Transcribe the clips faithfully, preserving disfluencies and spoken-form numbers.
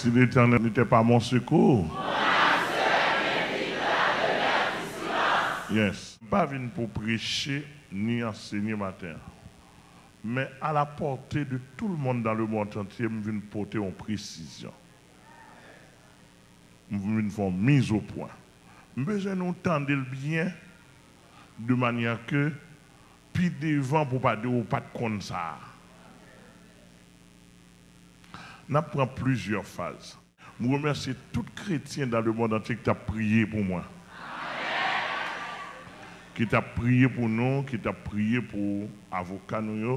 Si Letènèl n'était pas mon secours. Yes. M pa vin pou preche ni ansenye maten an. Men à la portée de tout le monde dans le monde entier, m vin pote yon presizyon. M vin fè yon miz o pwen. M bezwen nou tande l byen, de manyè ke pi devan pou pa di ou pa t konn sa a. N ap pran plizyè faz. M remèsye tout kretyen dans le monde entier ki t ap priye pou mwen. Ki t ap priye pou nou, ki t ap priye pou avoka nou yo.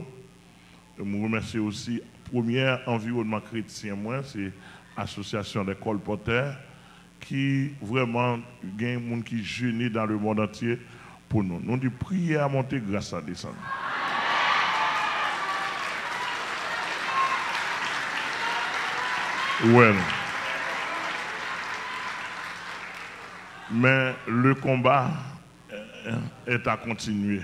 M remèsye osi premyè anviwònman kretyen mwen, se Association des Colporteurs, ki vrèman gen moun ki jene dans le monde entier pou nou. Nou di priyè a monte, gras la desann. Well. Men le combat est à continuer.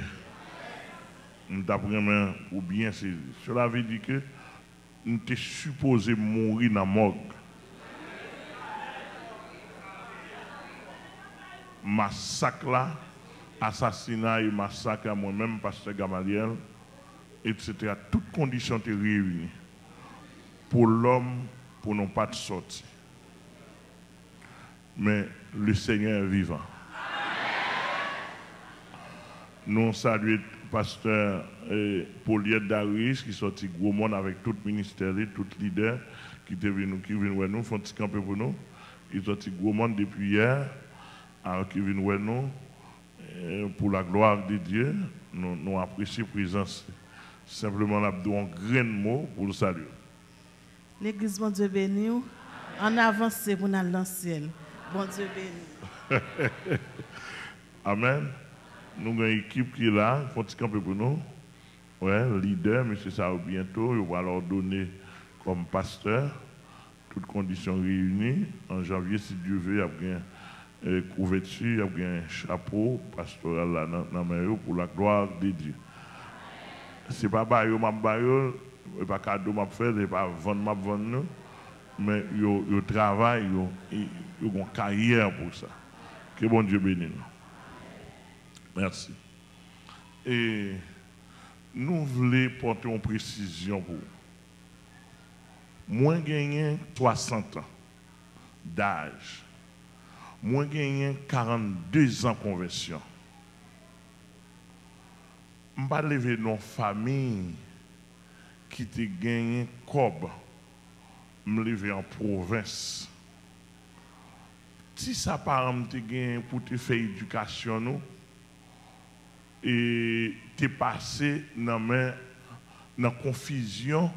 M t ap renmen ou byen sezi. Cela veut dire que m te sipoze mouri nan mòg. Masak la, asasina e masak la, mwen menm, pastè Gamaliel, et cetera, tout kondisyon te reyini pou lòm, pou nou pa t sòti. Men, le Seigneur est vivant. Nou salye pastè, eh, Poliette Darius ki sòti Gwomòn avèk tout ministè li, tout lidè ki te vin, ki vin wè nou, fè yon ti kanpe pou nou. Li sòti Gwomòn depi yè, a, ki vin wè nou, eh, pour la gloire de Dieu. Nou, nou apresye prezans li. Senpleman, l ap di w yon grenn mo pou l salye w. Legliz, Bondye beni w. Ann avanse pou n al nan syèl. Bondye beni w. Amèn. Nou gen ekip ki la, fè yon ti kanpe pou nou. Wè, lidè, mesye sa yo byento, yo pral òdone kòm pastè. Tout kondisyon reyini. An janvye, si Dye ve, y ap gen, eh, kouvèti, y ap gen chapo pastoral la nan, nan men yo pour la gloire de Dieu. Se pa ba yo m ap ba yo, e pa kado m ap fè, se pa vann m ap vann nou, men yo, yo travay, yo, yo gen yon karyè pou sa. Ke Bondye beni nou. Mèsi. E nou vle pote yon presizyon pou ou. Mwen genyen swasant an daj. Mwen genyen karannde zan konvèsyon. M pa leve nan yon fanmi ki te genyen kòb. M leve an pwovens. Ti sa paran m te genyen pou te fè edikasyon nou, e te pase nan men, nan konfizyon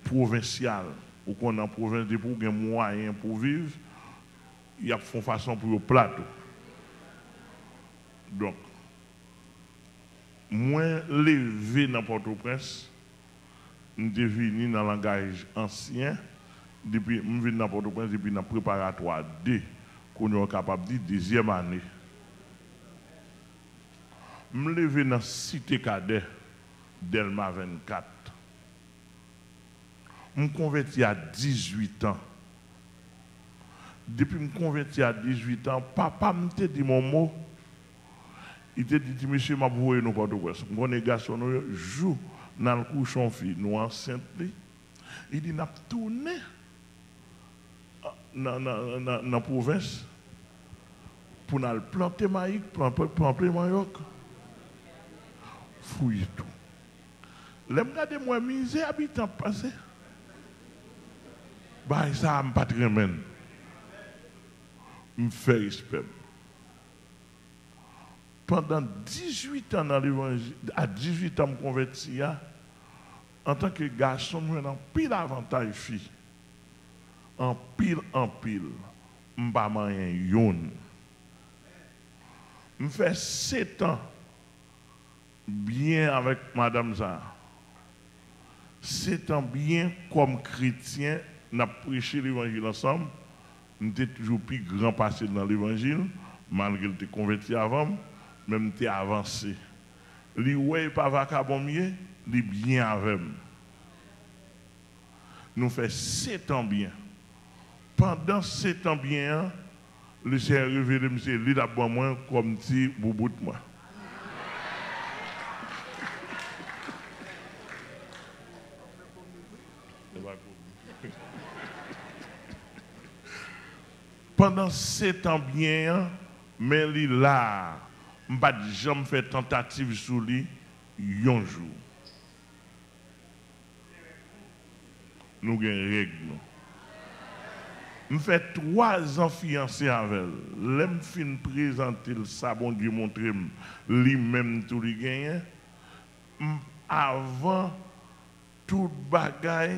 pwovensyal. Ou konn nan pwovens, depi w gen mwayen pou w viv, y ap fè yon fason pou yo plat ou. Donk, mwen leve nan Pòtoprens, m te vini nan langaj ansyen, depi m vin nan Pòtoprens, depi nan preparatwa de, kounye a w kapab di dezyèm ane. M leve nan Site Kadè, Dèlma vennkat. M konvèti a dizuit an. Depi m konvèti a dizuit an, papa m te di m yon mo. Li te di, "Ti mesye, m ap voye nou Pòtoprens. M konnen gason nou yo, jou n al kouche yon fi, nou ansent li." Li di, "N ap tounen nan, nan, nan, nan pwovens pou n al plante mayik, plante, plante manyòk, fouye tou." Lè m gade, m wè mizè abitan ap pase. Bagay sa a, m pa t renmen l. M fè respè m. Pandan dizuit an nan levanjil, a dizuit an m konvèti a, antanke gason, m jwenn anpil avantaj fi. Anpil, anpil. M pa manyen youn. M fè sèt an byen avèk madanm sa a. Sèt an byen kòm kretyen, n ap preche levanjil ansanm. M te toujou pi gran pase l nan levanjil, malgre l te konvèti avan m, men m te avanse. Li wè e pa vakabon m ye, li byen avè m. Nou fè sèt an byen. Pandan setan byen an, Lesenyè revele m se li l ap ban mwen kòm ti boubout mwen. Pandan setan byen an, men li la a, m pa t janm fè tantativ sou li yon jou. Nou gen règ nou. M fè twa zan fiyanse avè l. Lè m fin prezante l sa Bondye montre m, li menm tou li genyen, m, avan tout bagay,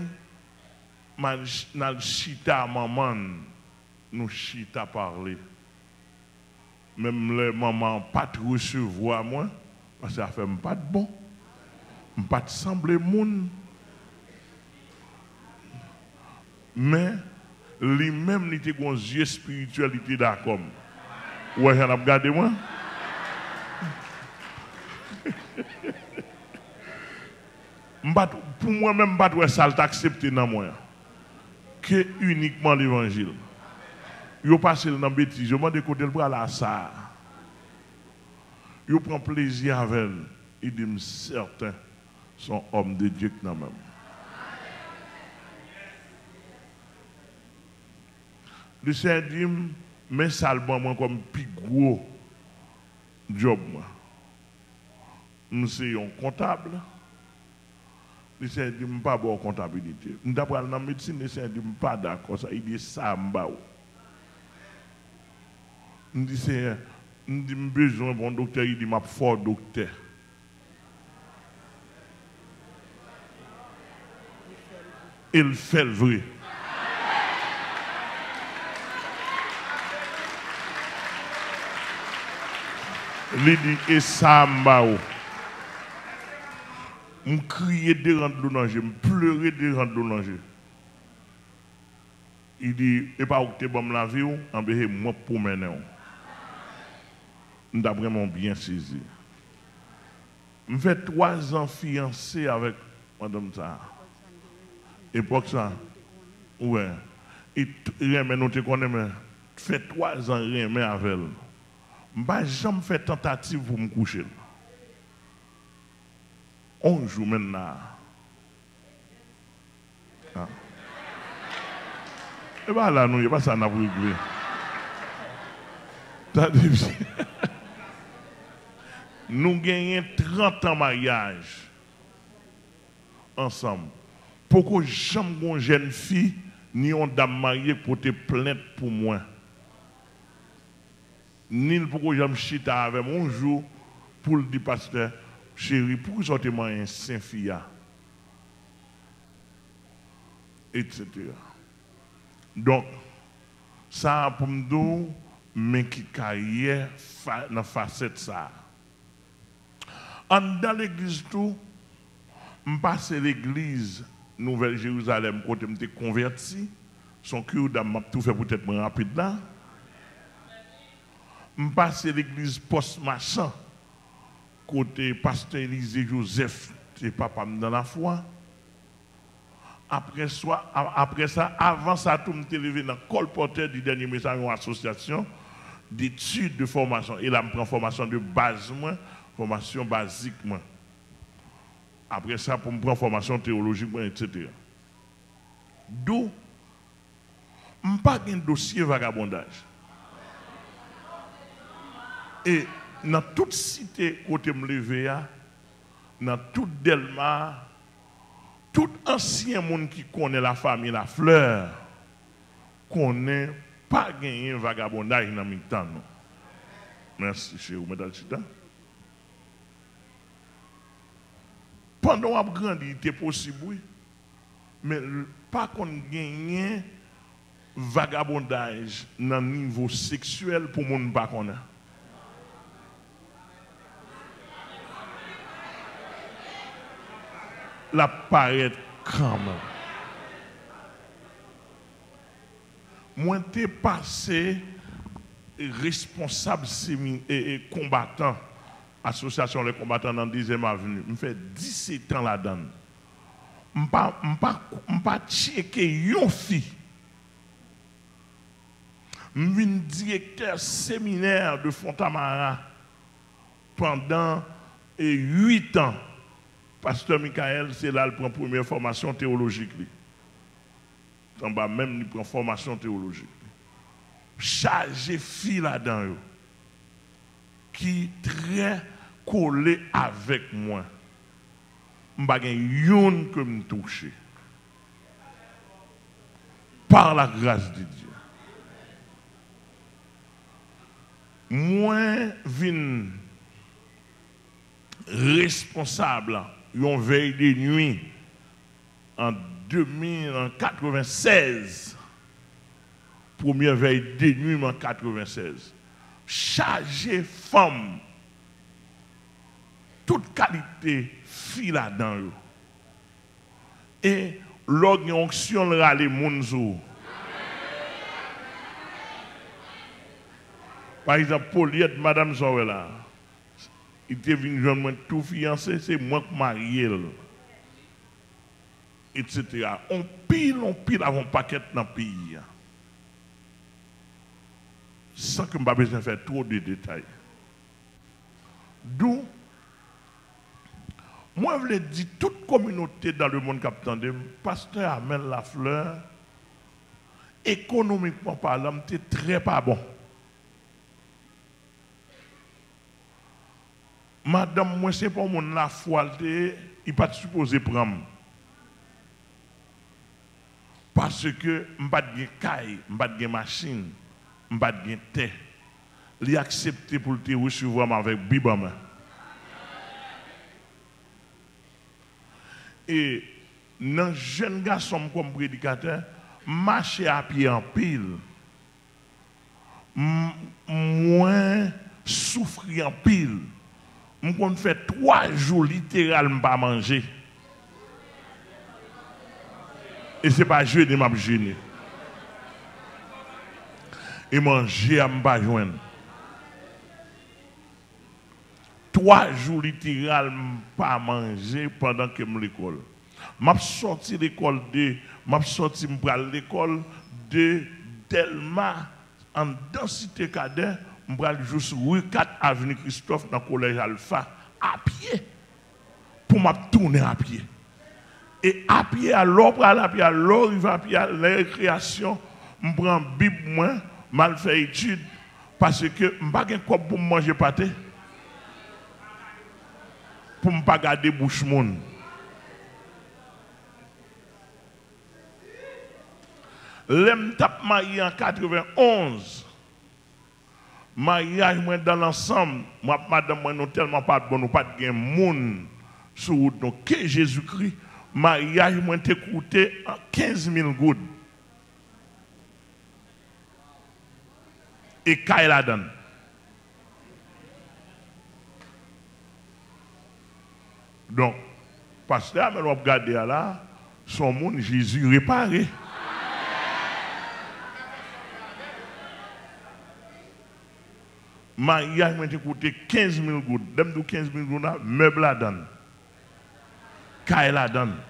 m al ch-, n al chita a manman n, nou chita pale. Menm lè manman an pa t resevwa mwen, paske afè m pa t bon, m pa t sanble moun, men li menm, li te gen yon zye espirityèl, li te dakò m. Ou wè jan l ap gade mwen? M pa t, pou mwen menm, m pa t wè sa l t aksepte nan mwen an. Ke inikman levanjil. Yo pase l nan betiz, yo mande kote l pral a sa a. Yo pran plezi avè l. Li di m sèten se yon òm de Dye k nan men m. Lesenyè di m, men sa l ban mwen kòm pi gwo djòb mwen. M se yon kontab. Lesenyè di m pa ba w kontabilite. M ta pral nan medsin, Lesenyè di m pa dakò sa. Li di e sa a m ba ou. M di Senyè, m di m bezwen bon doktè, li di m ap fè w doktè. E l fè l vre. Li di e sa a m ba ou. M kriye deran dlo nan je, m plere deran dlo nan je. Li di e pa ou ki te ban m lavi w, anben se mwen k pou mennen w. M t ap renmen w byen sezi. M fè twa zan fiyanse avèk madanm sa a. Epòk sa, ou wè, li t-, renmen nou te konnen, men fè twa zan renmen avè l. M pa janm fè tantativ pou m kouche l. On jou, menn la a. Ah. E pa la nou ye, pa sa n ap regle. Tande byen. Nou genyen trant an maryaj ansanm. Poko janm gen yon jèn fi, ni yon dam marye k pote plent pou mwen. Ni l poko janm chita avè m yon jou pou l di, pastè, cheri, poukisa w te manyen sen fi a? Etsetera. Donk, sa a pou m di w, men ki karyè fa-, nan fasèt sa a. Anndan legliz tou, m pase legliz Nouvèl Jerizalèm kote m te konvèti, se yon kirdam m ap tou fè poutèt mwen rapid la. M pase legliz Pòs Machan, kote pastè Elize Jozèf te papa m nan lafwa. Apre swa, a-, apre sa, avan sa tou, m te leve nan kòlpòtè di Dènye Mesaj, yon asosyasyon detid, de fòmasyon. E la, m pran fòmasyon de baz mwen, fòmasyon bazik mwen. Apre sa, pou m pran fòmasyon teyolojik mwen, etsetera. Dou, m pa gen dosye vagabondaj. E nan tout site kote m leve a, nan tout Dèlma a, tout ansyen moun ki konnen lafanmi Laflè konnen pa genyen vagabondaj nan mitan nou. Mèsi, cheri, ou mèt al chita. Pandan w ap grandi, li te posib, wi. Men l pa konn genyen vagabondaj nan nivo seksyèl pou moun pa konnen. L ap parèt kanmenm. Mwen te pase responsab semi-, e, e, konbatan, Asosyasyon lè konbatan nan Dezyèm Avni. M fè disèt an ladan l. M pa, m pa, m pa tcheke yon fi. M vin direktè seminè de Fontamara pandan, e, uit an. Pastè Michael, se la l pran premyè fòmasyon teyolojik li. Anba menm, li pran fòmasyon teyolojik li. Chaje fi ladan yo ki trè kole avèk mwen. M pa gen youn ke m touche. Par la grâce de Dieu. Mwen vin responsab yon vèy de nwi an de mil, an katrevensèz. Premyè vèy de nwi m an katrevensèz. Chaje fanm, tout kalite fi ladan yo. E lè w gen onksyon, l rale moun sou ou. Pa egzanp, Polyèt, madanm sa w wè la, li te vin jwenn mwen tou fiyanse, se mwen k marye l, etsetera. On pil, on pil avè on pakèt nan peyi a. San ke m pa bezwen fè two de detay. D'où, mwen vle di tout kominote dans le monde k ap tande m, pastè Amel Lafleur, ekonomikman palan, m te trè pa bon. Madanm mwen, se pa yon moun lafwa l te ye, li pa t sipoze pran m. Paske m pa t gen kay, m pa t gen machin, m pa t gen tè. Li aksepte pou l te resevwa m avèk Bib an men. E nan jèn gason m kòm predikatè, m mache apye anpil. M, mwen soufri anpil. M konn fè twa jou literal m pa manje. E se pa jene m ap jene. E manje a m pa jwenn. Twa jou literal m pa manje pandan ke m lekòl. M ap sòti lekòl de, m ap sòti, m pral lekòl de Dèlma, anndan Site Kadè, m pral jous ri kat, avni Kristòf, nan Kolèj Alfa, apye, pou m ap tounen apye. E apye a, lè w pral apye a, lè w rive apye a, lè rekreyasyon, m pran Bib mwen, m al fè etid, paske m pa gen kòb pou m manje pate, pou m pa gade bouch moun. Lè m t ap marye an katrevenonz, maryaj mwen dan lansanm, mwen ak madanm mwen, nou tèlman pa t bon, nou pa t gen moun sou wout nou ke Jezikri, maryaj mwen te koute kenz mil goud. E kay ladan l. Donk, pastè Amel w ap gade a la, se yon moun Jezi repare. Maryaj mwen te koute kenz mil goud. Lè m di w kenz mil goud la, mèb ladan l. Kay ladan l.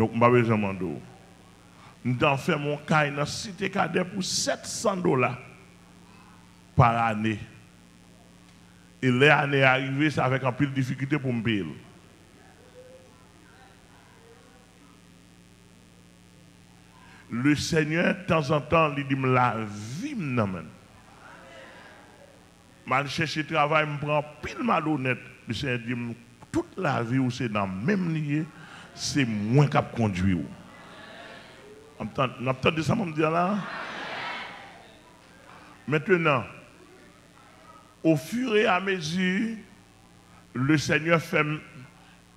Donk, m pa bezwen mande w. M t anfèm yon kay nan Site Kadè pou sèt san dola pa ane. E lè ane a rive, se avèk anpil difikilte pou m peye l. Lesenyè, tanzantan, li di m, lavi m nan men l. M al chèche travay, m pran anpil malonèt. Lesenyè di m, tout lavi w se nan men m li ye, se mwen k ap kondui w. N ap tan-, n ap tande sa mwen di a la? Mentenan, ofireamezi, Lesenyè fè m,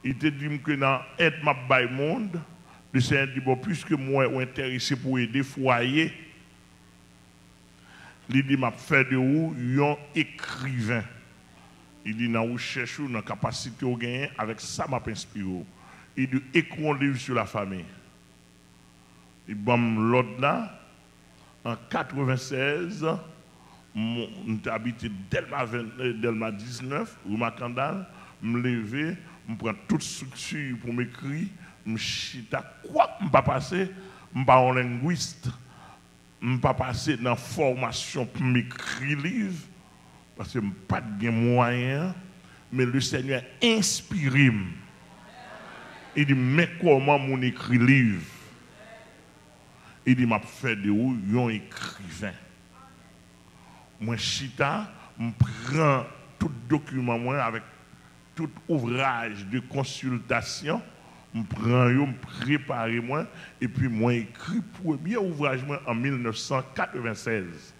li te di m ke nan èd m ap bay moun, Lesenyè di, bon, piske m wè ou enterese pou ede fwaye, li di, m ap fè de ou yon ekriven. Li di, nan rechèch ou, nan kapasite ou genyen, avèk sa m ap enspire w. Li di, ekri yon liv sou lafami. Li ban m lòd la. An katrevennsèz, m, m te abite Dèlma ven, eh, Dèlma diznèf, ri Makandal. M leve, m pran tout estrikti pou m ekri. M chita, kwak m pa pase, m pa yon lengwis. M pa pase nan fòmasyon pou m ekri liv, paske m pa t gen mwayen an, men Lesenyè enspire m. Li di, "Men kòman moun ekri liv." Li di, "M ap fè de ou yon ekriven." Mwen chita, m pran tout dokiman mwen avèk tout ouvraj de konsiltasyon, m pran yo, m prepare mwen, epi mwen ekri premye ouvraj mwen an mil nèf san katrevennsèz,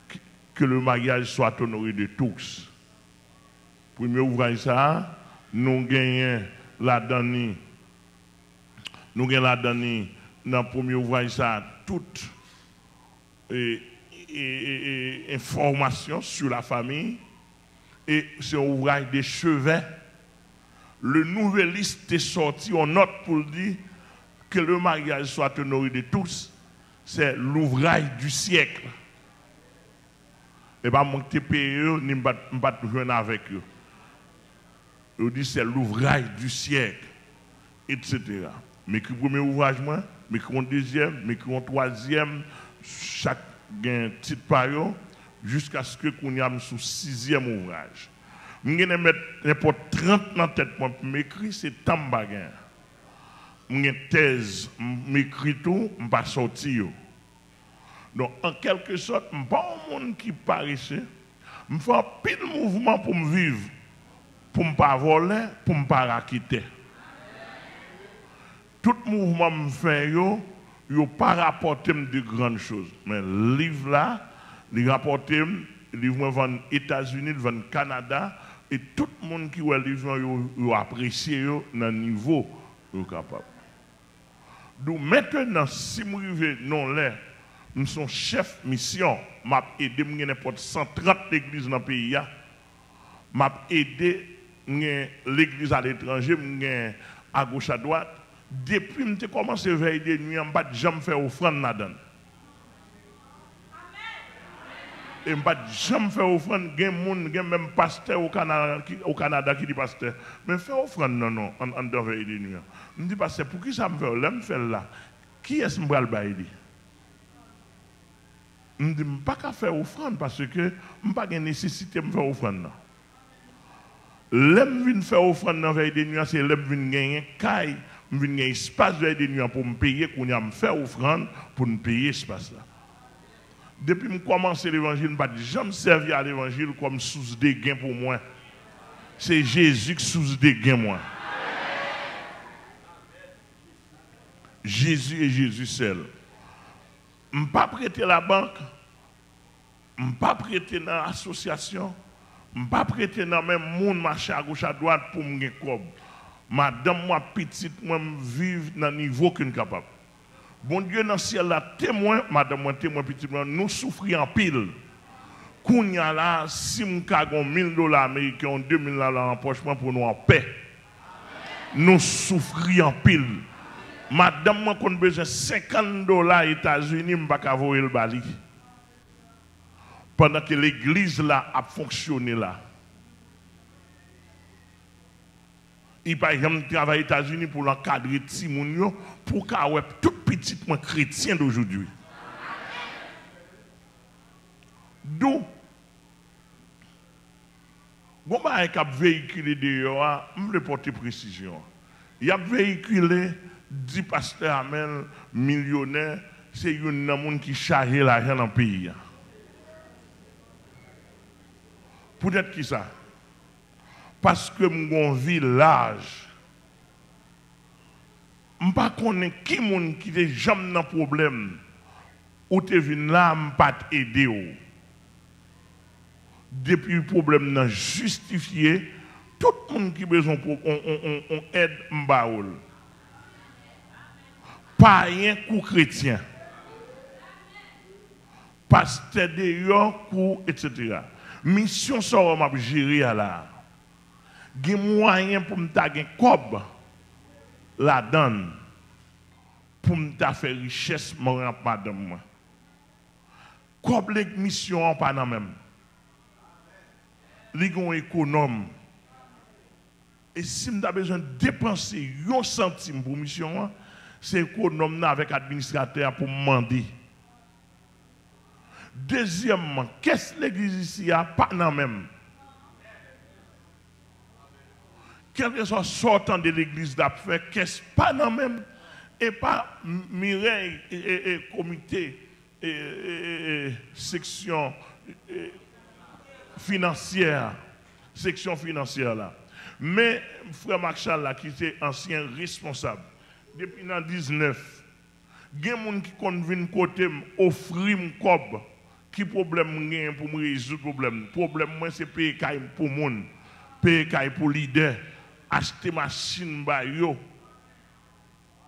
Que, Que le mariage soit honoré de tous. Premye ouvraj sa a, nou genyen ladan li, nou gen ladan li, nan premye ouvraj sa a, tout e, e, e, e, enfòmasyon sur la famille, e se yon ouvraj de chevè. Le Nouvelliste te sòti yon nòt pou l di, Que le mariage soit honoré de tous, c'est l'ouvrage du siècle. E pa mwen ki te peye yo, ni m pa t, m pa t jwenn avèk yo. Yo di, "C'est l'ouvrage du siècle, et cetera." M ekri premye ouvraj mwen, m ekri yon dezyèm, m ekri yon twazyèm, chak gen tit pa yo, jiskaske kounye a m sou sizyèm ouvraj. M gen nenpòt, nenpòt trant nan tèt mwen pou m ekri, se tan m pa gen. M gen tèz, m ekri tou, m pa sòti yo. Donk, an kèlke sòt, m pa yon moun ki parese. M fè anpil mouvman pou m viv, pou m pa vòlè, pou m pa raketè. Tout mouvman m fè yo, yo pa rapòte m de grann choz. Men liv la, li rapòte m, liv mwen vann Etazini, li vann Kanada, e tout moun ki wè liv mwen, yo, yo apresye yo nan nivo yo kapab. Donk, mentenan, si m rive nan lè, m se yon chèf misyon, m ap ede, m gen nenpòt san trant legliz nan peyi a, m ap ede, m gen legliz aletranje, m gen agoch adwat. Depi m te kòmanse vèy de nwi an, m pa t janm fè ofrann ladan l. E m pa t janm fè ofrann. Gen moun, gen menm pastè o Kanada ki, o Kanada ki di, "Pastè, men fè ofrann nan non, an, anndan vèy de nwi an." M di, "Pastè, poukisa m fè l? Lè m fè l la, kiyès m pral bay li?" M di, "M pa ka fè ofrann paske m pa gen nesesite m fè ofrann nan." Lè m vin fè ofrann nan vèy de nwi an, se lè m vin genyen kay, m vin gen espas vèy de nwi an pou m peye, kounye a m fè ofrann pou m peye espas la. Depi m kòmanse levanjil, m pa t janm sèvi a levanjil kòm sous de gen pou mwen. Se Jezi k sous de gen mwen. Jezi e Jezi sèl. M pa prete labank, m pa prete nan asosyasyon, m pa prete nan men moun mache agoch adwat pou m gen kòb. Madanm mwen ak pitit mwen, m viv nan nivo ke n kapab. Bondye nan syèl la temwen, madanm mwen temwen, pitit mwen, nou soufri anpil. Kounye a la, si m ka gen yon mil dola ameriken, yon de mil dola nan pòch mwen pou nou anpè. Nou soufri anpil. Madanm mwen konn bezwen senkant dola Etazini, m pa ka voye l ba li. Pandan ke legliz la ap fonksyone la. Li pa janm travay Etazini pou l ankadre timoun yo, pou w ka wè tout pitit mwen kretyen dojodwi. Dou, gon bagay k ap veyikile deyò a, m vle pote presizyon an. Y ap veyikile, di pastè Amèl milyonè, se youn nan moun ki chaje lajan nan peyi a. Poutèt kisa? Paske m gon vi laj. M pa konnen ki moun ki te janm nan pwoblèm, ou te vin la, m pa t ede w. Depi pwoblèm nan jistifye, tout moun ki bezwen pwo-, on, on, on, on èd, m ba w l. Payen kou kretyen. Pastè deyò kou, etsetera. Misyon sa w ap jere a la a. Gen mwayen pou m ta gen kòb ladan l, pou m ta fè richès mwen ak madanm mwen. Kòb leg misyon an pa nan men m. Li gen yon ekonòm. E si m ta bezwen depanse yon santim pou misyon an, se ekonòm nan avèk administratè a pou m mande. Dezyèmman, kès legliz isi a pa nan men m. Kèlkeswa sa w tande legliz la ap fè, kès pa nan men m. E pa Mirèy, e, e, e, komite, e, e, e, e, seksyon, e, finansyè, seksyon finansyè la. Men frè Marc Charles la, ki se ansyen responsab, depi nan diznèf, gen moun ki konn vin kote m, ofri m kòb. Ki pwoblèm m genyen pou m rezoud pwoblèm? Pwoblèm mwen se peye kay pou moun, peye kay pou lidè, achte machin ba yo,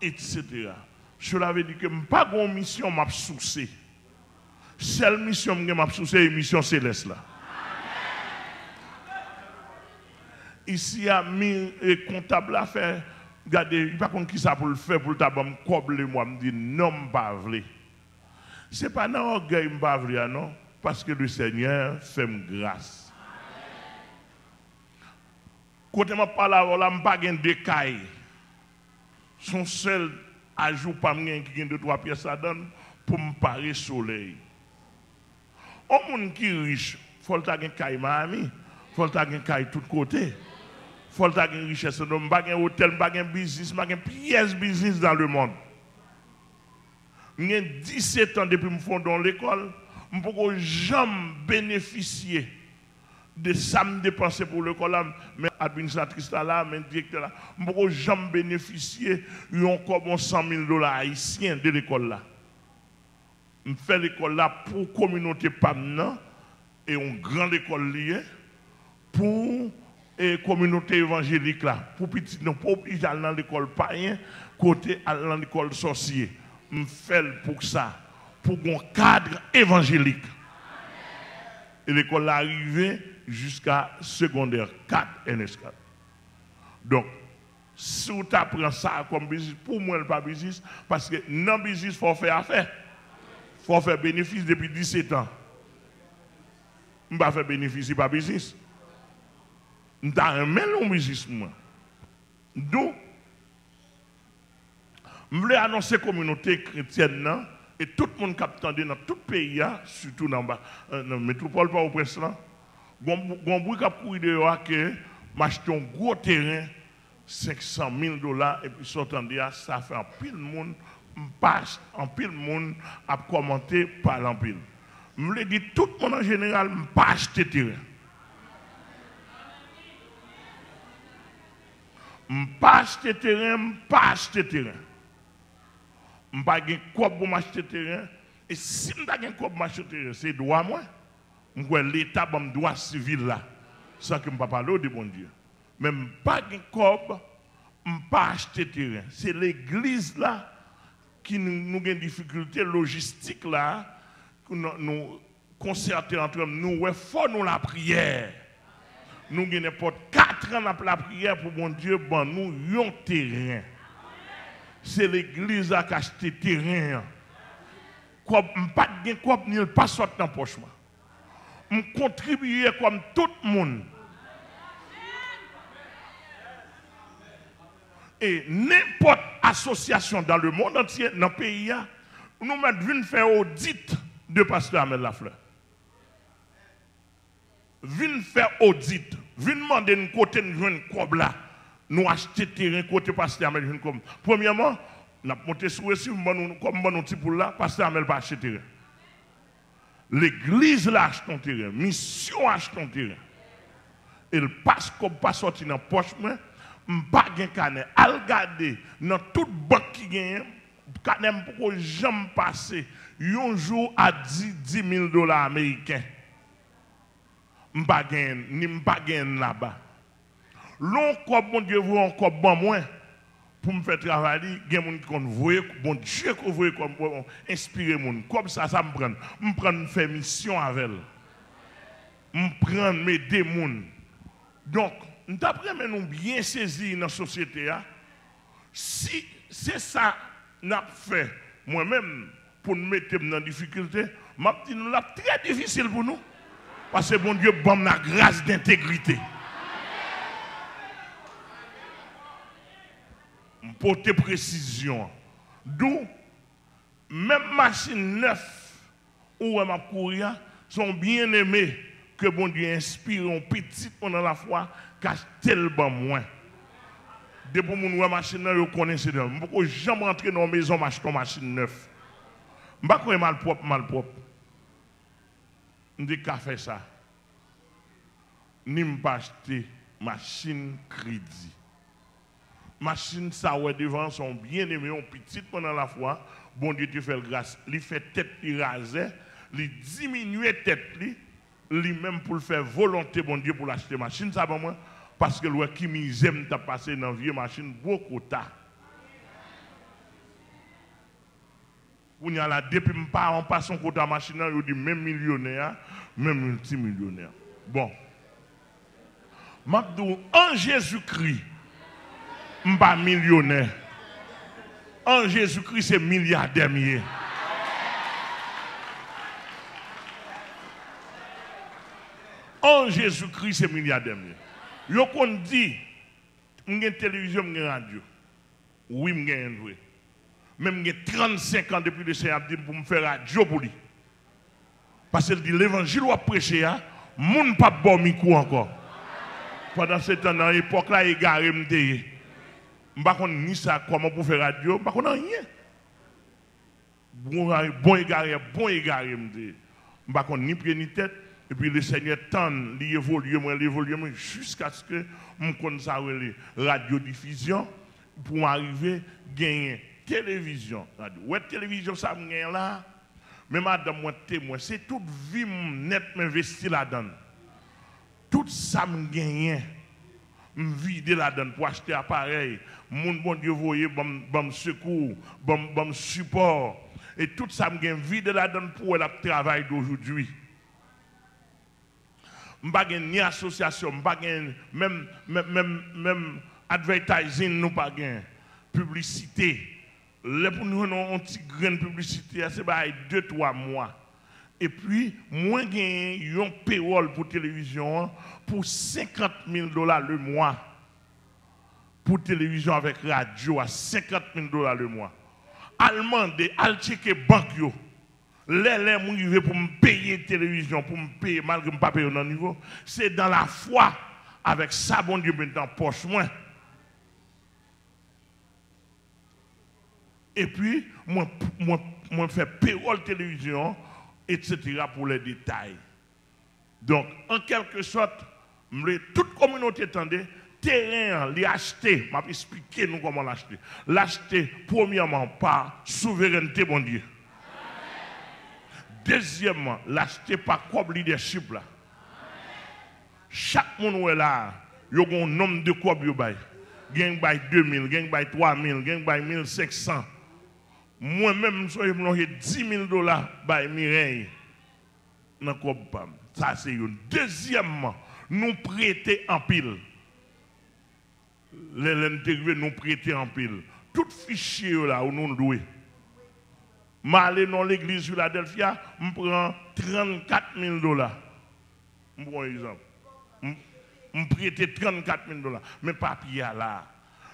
etsetera. Cela veut dire ke m pa gen yon misyon m ap souse. Sèl misyon m gen m ap souse, e misyon selès la. Isi a, mi, e, kontab la fè, gade, li pa konn kisa pou l fè pou l ta ban m kòb lemwa. M di, "Non, m pa vle." Se pa nan ògèy m pa vle a, non, paske le Senyè fè m gras. Kote m ap pale avè w la, m pa gen de kay. Se yon sèl ajou pa m gen ki gen de twa pyès ladan l pou m pare solèy. Yon moun ki rich, fò l ta gen kay Miami, fò l ta gen kay tout kote, fò l ta gen richès. Non, m pa gen otèl, m pa gen biznis, m pa gen pyès biznis dans le monde. M gen disèt an depi m fonde yon lekòl, m poko janm benefisye de sa m depanse pou lekòl la, men administratris la la, men direktè la, m poko janm benefisye yon kòb, yon san mil dola ayisyen de lekòl la. M fè lekòl la pou kominote pa m nan, e yon gran lekòl li ye, pou, e, kominote evanjelik la, pou pitit nou pa oblije al nan lekòl payen, kote al nan lekòl sòsye. M fè l pou sa, pou gon kad evanjelik. E lekòl la rive jiska segondè kat, N S kat. Donk, si w ta pran sa kòm biznis, pou mwen, l pa biznis, paske nan biznis, fò w fè afè. Fò w fè benefis depi disèt an. M pa fè benefis, li pa biznis. M ta renmen l yon biznis pou mwen. Donk, m vle anonse kominote kretyèn nan e tout moun k ap tande nan tout peyi a, sitou nan ba, nan metwopòl Pòtoprens lan, gon, gon bri k ap kouri deyò a ke m achte yon gwo teren, senk san mil dola, epi sa w tande a, sa fè anpil moun, m pa, anpil moun ap kòmante, pale anpil. M vle di tout moun an jeneral, m pa achte teren. M pa achte teren, m pa achte teren. M pa gen kòb pou m achte teren. E si m ta gen kòb m achte teren, se dwa mwen. M kwè Leta ban m dwa sivil la, san ke m pa pale w de Bondye. Men m pa gen kòb, m pa achte teren. Se legliz la ki nou, nou gen difikilte lojistik la, nou, nou konsète antre n, nou wè fò nou lapriyè. Nou gen nenpòt kat an n ap lapriyè pou Bondye ban nou yon teren. Se legliz la k achte teren an. Kòb, m pa t gen kòb, ni l pa sot nan pòch mwen. M kontribiye kòm tout moun. E nenpòt asosyasyon dans le monde entier, nan peyi a, nou mèt vin fè odit de pastè Amel Lafleur. Vin fè odit, vin mande n kote n jwenn kòb la. Nou achte teren, kote pastè Amel jwenn kòb? Premyèman, n ap monte sou resi, m ban nou, kòm m ban nou ti poul la, pastè Amel pa achte teren. Legliz la achte yon teren, misyon achte yon teren. E l pa, kòb pa sòti nan pòch mwen, m pa gen kanè. Al gade nan tout bank ki genyen, kanè m poko janm pase yon jou a di, di mil dola ameriken. M pa genyen, ni m pa genyen laba. Lè yon kòb Bondye voye yon kòb ban mwen pou m fè travay li, gen moun ki konn voye, Bondye konn voye kòb, enspire moun. Kòb sa, sa m pran l? M pran l, m fè misyon avè l. M pran l, m ede moun. Donk, m t ap renmen nou byen sezi nan sosyete a. Si se sa n ap fè, mwen menm, pou n mete m nan difikilte, m ap di nou l ap trè difisil pou nou. Paske Bondye ban m lagras dentegrite. M pote presizyon an. Dou, menm machin nèf, ou wè m ap kouri a, se yon byeneme ke Bondye enspire, yon pitit mwen nan lafwa, k achte l ban mwen. Depi moun wè machin nan, yo konnen se li. M poko janm rantre nan yon mezon, m achte yon machin nèf. M pa kwè malpwòp, malpwòp. M te ka fè sa. Ni m pa achte machin kredi. Machin sa w wè devan an, se yon byeneme, yon pitit mwen nan lafwa. Bondye te fè l gras. Li fè tèt li razè, li diminye tèt li, li menm pou l fè volonte Bondye pou l achte machin sa ban mwen, paske l wè ki mizè m t ap pase nan vye machin gwo kota. Kounye a la, depi m pa anpase yon kota machin nan, yo di men milyonè a, men miltimilyonè. Bon. M ap di w, an Jezikri, m pa milyonè. An Jezikri, se milyadè m ye. An Jezikri, se milyadè m ye. Yo konn di, m gen televizyon, m gen radyo. Wi, m genyen l vre. Men m gen trannsenk an depi Lesenyè ap di m pou m fè radyo pou li. Paske l di levanjil w ap preche a, moun p ap ba w mikwo ankò. Pandansetan, nan epòk la, egare m te ye. M pa konn ni sa, kòman pou fè radyo, m pa konn anyen. Bon, bon egare, bon egare m te ye. M pa konn ni pye ni tèt. Epi Lesenyè tann, li evolye mwen, li evolye mwen, jiskaske m konn sa yo rele radyodifizyon, pou m arive genyen televizyon. Radyo. Wè televizyon sa m genyen la, men madanm mwen temwen, se tout vi m nèt m envesti ladan l. Tout sa m genyen, m vide ladan l pou achte aparèy. Moun Bondye voye ban m, ban m sekou, ban m, ban m sipò. E tout sa m gen, m vide ladan l pou wè l ap travay dojoudwi. M pa gen ni asosyasyon, m pa gen menm, menm, menm, menm advertising nou pa gen, piblisite. Lè pou nou jwenn yon, yon ti grenn piblisite a, se bay de, twa mwa. Epi, mwen genyen yon pewòl pou televizyon an pou senkant mil dola le mwa. Pou televizyon avèk radyo a, senkant mil dola le mwa. Al mande, al tcheke bank yo. Lè, lè m rive pou m peye televizyon, pou m peye, malgre m pa peye yo nan nivo, se dans la foi, avèk sa Bondye mete nan pòch mwen. Epi, mwen, mwen, mwen fè pewòl televizyon an, etsetera pou lè detay. Donk, an kèlke sòt, m vle tout kominote tande, teren an, li achte, m ap esplike nou kòman l achte. L achte, premyèman, pa souverènte Bondye. Dezyèmman, l achte pa kòb lidèchip la. Chak moun ou wè la a, yo gen yon nonm de kòb yo bay. Gen k bay de mil, gen k bay twa mil, gen k bay mil senk san. Mwen menm, m sonje m lonje dis mil dola bay Mirèy nan kòb pa m. Sa se youn. Dezyèmman, nou prete anpil. Lè, lè n te rive, nou prete anpil. Tout fichye yo la, ou nou dwe. M ale nan legliz Filadèlfya, m pran trannkat mil dola. M pran yon egzanp. M, m prete trannkat mil dola. Men papye a la.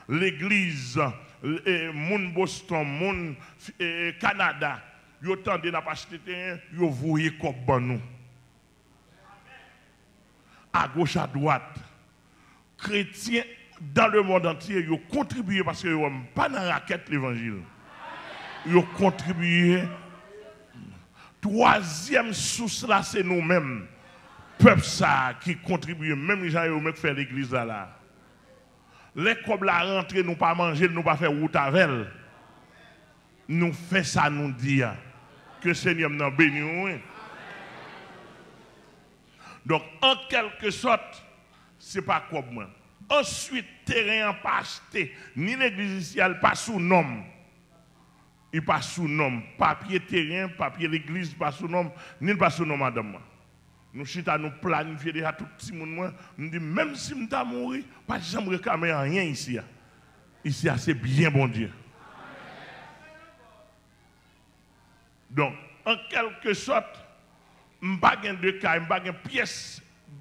Legliz, e, moun Boston, moun, e, Kanada, yo tande n ap achte teren, yo voye kòb ban nou. Agoch, adwat, kretyen dans le monde entier, yo kontribiye paske yo wè m pa nan rakèt levanjil. Yo kontribiye. Twazyèm sous la, se nou menm, pèp sa a ki kontribiye menm jan yo menm k fè legliz la la. Lè kòb la rantre, nou pa manje l, nou pa fè wout avè l. Nou fè sa nou di a. Ke Senyè m nan beni w, wi. Donk, an kèlke sòt, se pa kòb mwen. Answit, teren an pa achte, ni legliz isi a, li pa sou non m. Li pa sou non m. Papye teren, papye legliz pa sou non m, ni l pa sou non madanm mwen. Nou chita, nou planifye deja tout timoun mwen. M di, menm si m ta mouri, pa janm reklame anyen isi a. Isi a, se byen Bondye. Donk, an kèlke sòt, m pa gen de kay, m pa gen pyès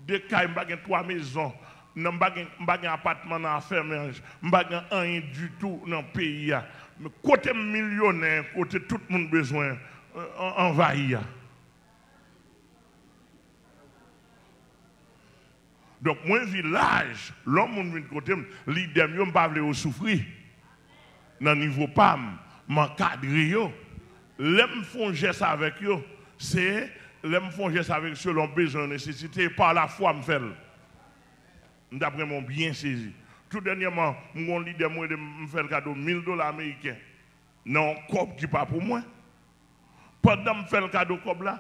de kay, m pa gen twa mezon, nan, m pa gen, m pa gen apatman nan Afèmèj, m pa gen anyen ditou nan peyi a. Men kote m milyonè, kote tout moun bezwen, euh, an-, anvayi a. Donk, mwen vilaj, lè yon moun vin kote m, lidè m yo, m pa vle yo soufri. Nan nivo pa m, m ankadre yo. Lè m fè yon jès avèk yo, se lè m fè yon jès avèk yo selon bezwen yo, nesesite, e pa lafwa m fè l. M t ap renmen w byen sezi. Tou dènyèman, m gen yon lidè m rele m, m fè l kado mil dola ameriken nan yon kòb ki pa pou mwen. Pandan m fè l kado kòb la,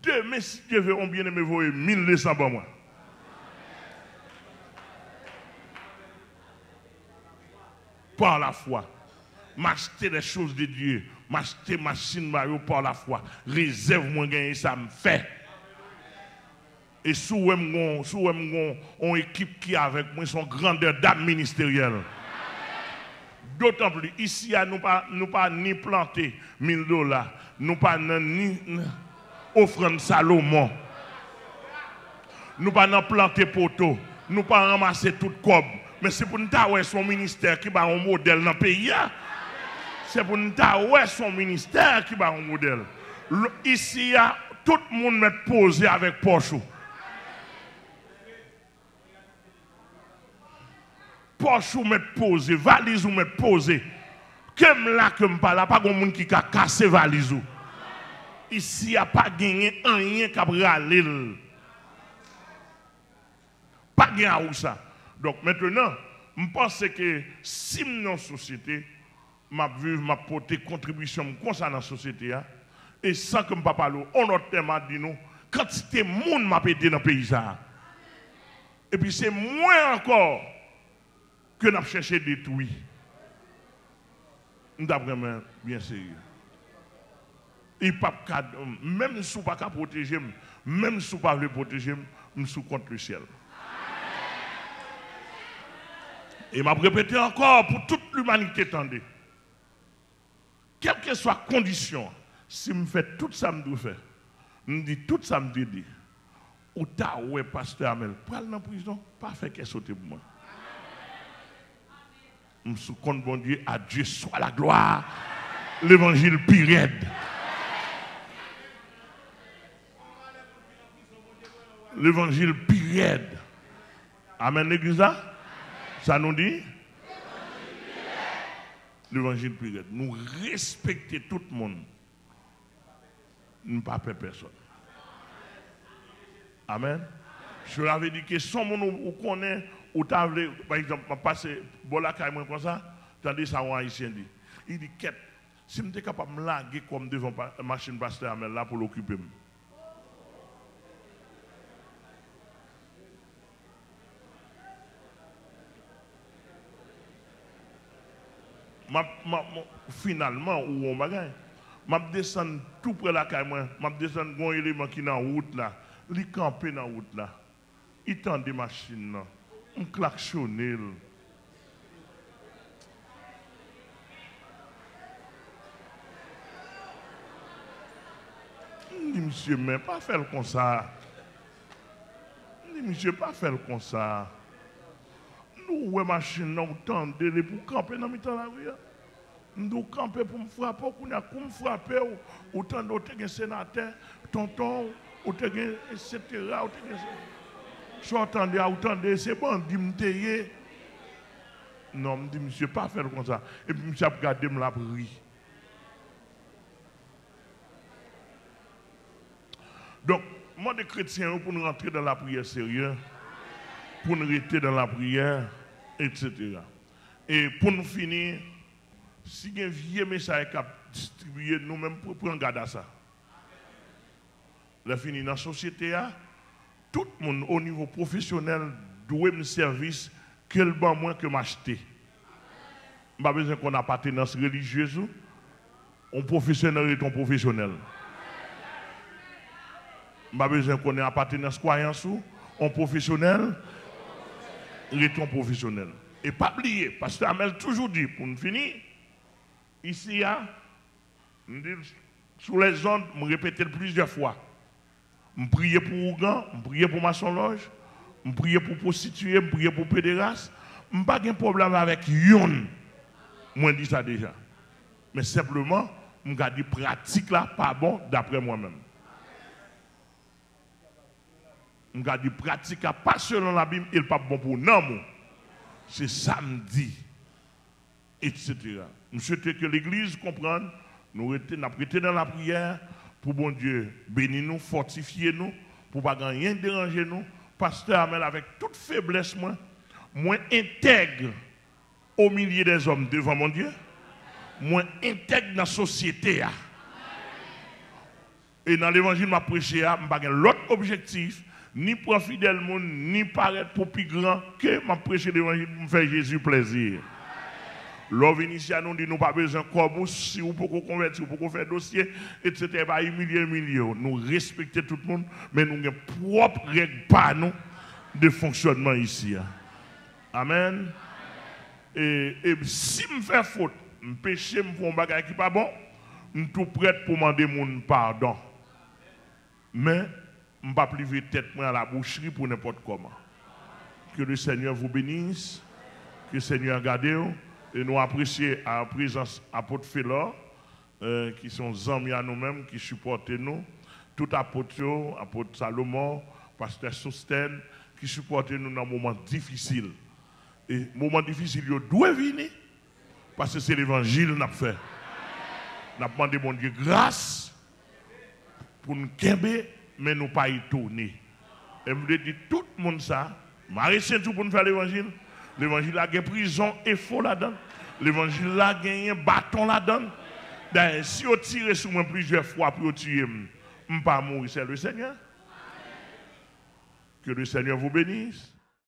demen, si Dye vle, yon byeneme voye mil de san ban mwen. Par la foi. M achte les choses de Dieu. M achte machin ba yo par la foi. Rezèv mwen genyen, sa m fè. E si w wè m gon, si w wè m gon yon ekip ki avèk mwen, se yon grandè dam ministeryèl. Dotan pli, isi a, nou pa, nou pa ni plante mil dola, nou pa nan ni ofrann Salomon, nou pa nan plante poto, nou pa ranmase tout kòb. Men se pou n ta wè se yon ministè ki ba yon modèl nan peyi a. Se pou n ta wè se yon ministè ki ba yon modèl. L-, isi a, tout moun mèt poze avèk pòch ou. Pòch ou mèt poze, valiz ou mèt poze. Ke m la, ke m pa la, pa gen moun ki ka kase valiz ou. Isi a pa genyen anyen k ap rale l. Pa gen awousa. Donk, mentenan, m panse ke si m nan yon sosyete, m ap viv, m ap pote kontribisyon m konsa nan sosyete a, e san ke m pa pale w yon lòt tè, m a di nou, kantite moun m ap ede nan peyi sa a. Epi se mwen ankò ke n ap chèche detwi. M t ap renmen byen serye. Li p ap ka, menm si w pa ka pwoteje m, menm si w pa vle pwoteje m, m sou kont lesyèl. E m ap repete ankò pou tout limanite tande. Kèlkeswa kondisyon an, si m fè tout sa m dwe fè, m di tout sa m te di, ou ta wè pastè Amèl pral nan prizon, pa fè kè sote pou mwen. M sou kont Bondye, à Dieu soit la gloire. Levanjil pi rèd. Levanjil pi rèd. Amèn, legliz la? Sa nou di? Levanjil pi rèd. Nou respekte tout moun. Nou pa pè pèsonn. Amèn. Cela veut dire que si yon moun ou, ou konnen, ou ta vle, pa egzanp, m ap pase bò lakay mwen konsa, tande sa yon Ayisyen di. Li di, kèt, si m te kapab, m lage kò m devan pa, machin pastè Amèl la pou l okipe m. M ap, m ap, m ap, finalman, ou wè yon bagay. M ap desann tou prè lakay mwen. M ap desann, gen yon eleman ki nan wout la. Li kanpe nan wout la. Li tande machin nan. M klaksonnen l. M di, "Misye, men pa fè l konsa." M di, "Misye, pa fè l konsa." M di, "Ou wè machin nan, ou tande l, epi w kanpe nan mitan lari a." M di, "Ou kanpe pou m frape w, kounye a, kou m frape w, ou tande, ou te gen senatè, tonton w, ou te gen, etsetera, ou te gen se-, sa w tande a, ou tande, se bandi m te ye." Non, m di, "Misye, pa fè l konsa." Epi misye ap gade m, l ap ri. Donk, mande kretyen yo pou n rantre nan lapriyè serye, pou n rete nan lapriyè, etsetera. E pou n fini, si gen vye mesaj k ap distribiye, nou menm pou pran gad a sa. Lè fini nan sosyete a, tout moun o nivo pwofesyonèl dwe m sèvis ke l ban mwen ke m achte. M pa bezwen konn apatenans relijyez ou, yon pwofesyonèl rete yon pwofesyonèl. M pa bezwen konnen apatenans kwayans ou, yon pwofesyonèl rete yon pwofesyonèl. E pa bliye, pastè Amèl toujou di, pou n fini, isi a, m di l sou lèzond, m repete l plizyè fwa. M priye pou ougan, m priye pou masonlòj, m priye pou pwostitiye, m priye pou pederas. M pa gen pwoblèm avèk yonn. Mwen di sa deja. Men senpleman, m ka di pratik la pa bon daprè mwen menm. M ka di pratika pa selon Labib e l p ap bon pou nanm ou. Se sa m di, etsetera. M swete ke legliz konprann, nou rete, n ap rete nan lapriyè pou Bondye beni nou, fòtifye nou, pou pa gen anyen deranje nou. Pastè Amèl, avèk tout feblès mwen, mwen entèg au milieu des hommes devan Bondye, mwen entèg nan sosyete a. E nan levanjil m ap preche a, m pa gen lòt objektif, ni pran fidèl moun, ni parèt pou pi gran, ke m ap preche levanjil pou m fè Jezi plèzi. Lè w vin isi a, nou di nou pa bezwen kòb ou, si w poko konvèti, w poko fè dosye, etsetera, e pa imilye, imilye w. Nou respekte tout moun, men nou gen pwòp règ pa nou de fonksyònman isi a. Amèn. E, e si m fè fot, m peche, m fè yon bagay ki pa bon, m tou prèt pou mande moun padon. Men, m p ap live tèt mwen a la boucherie pou nenpòt kòman. Que le Seigneur vous bénisse. Que le Seigneur gade w. E nou apresye a prezans apot Felor, euh, ki se yon zanmi a nou menm, ki sipòte nou. Tout apot yo, apot Salomon, pastè Sostèn, ki sipòte nou nan moman difisil. E moman difisil yo dwe vini, paske se levanjil n ap fè. N ap mande Bondye gras pou n kenbe, men nou pa etone. E m vle di tout moun sa, mare senti w pou n fè levanjil. Levanjil la gen prizon e fo ladan l. Levanjil la genyen baton ladan l. Dayè, si yo tire sou mwen plizyè fwa pou yo tiye m, m pa mouri, c'est le Seigneur. Que le Seigneur vous bénisse.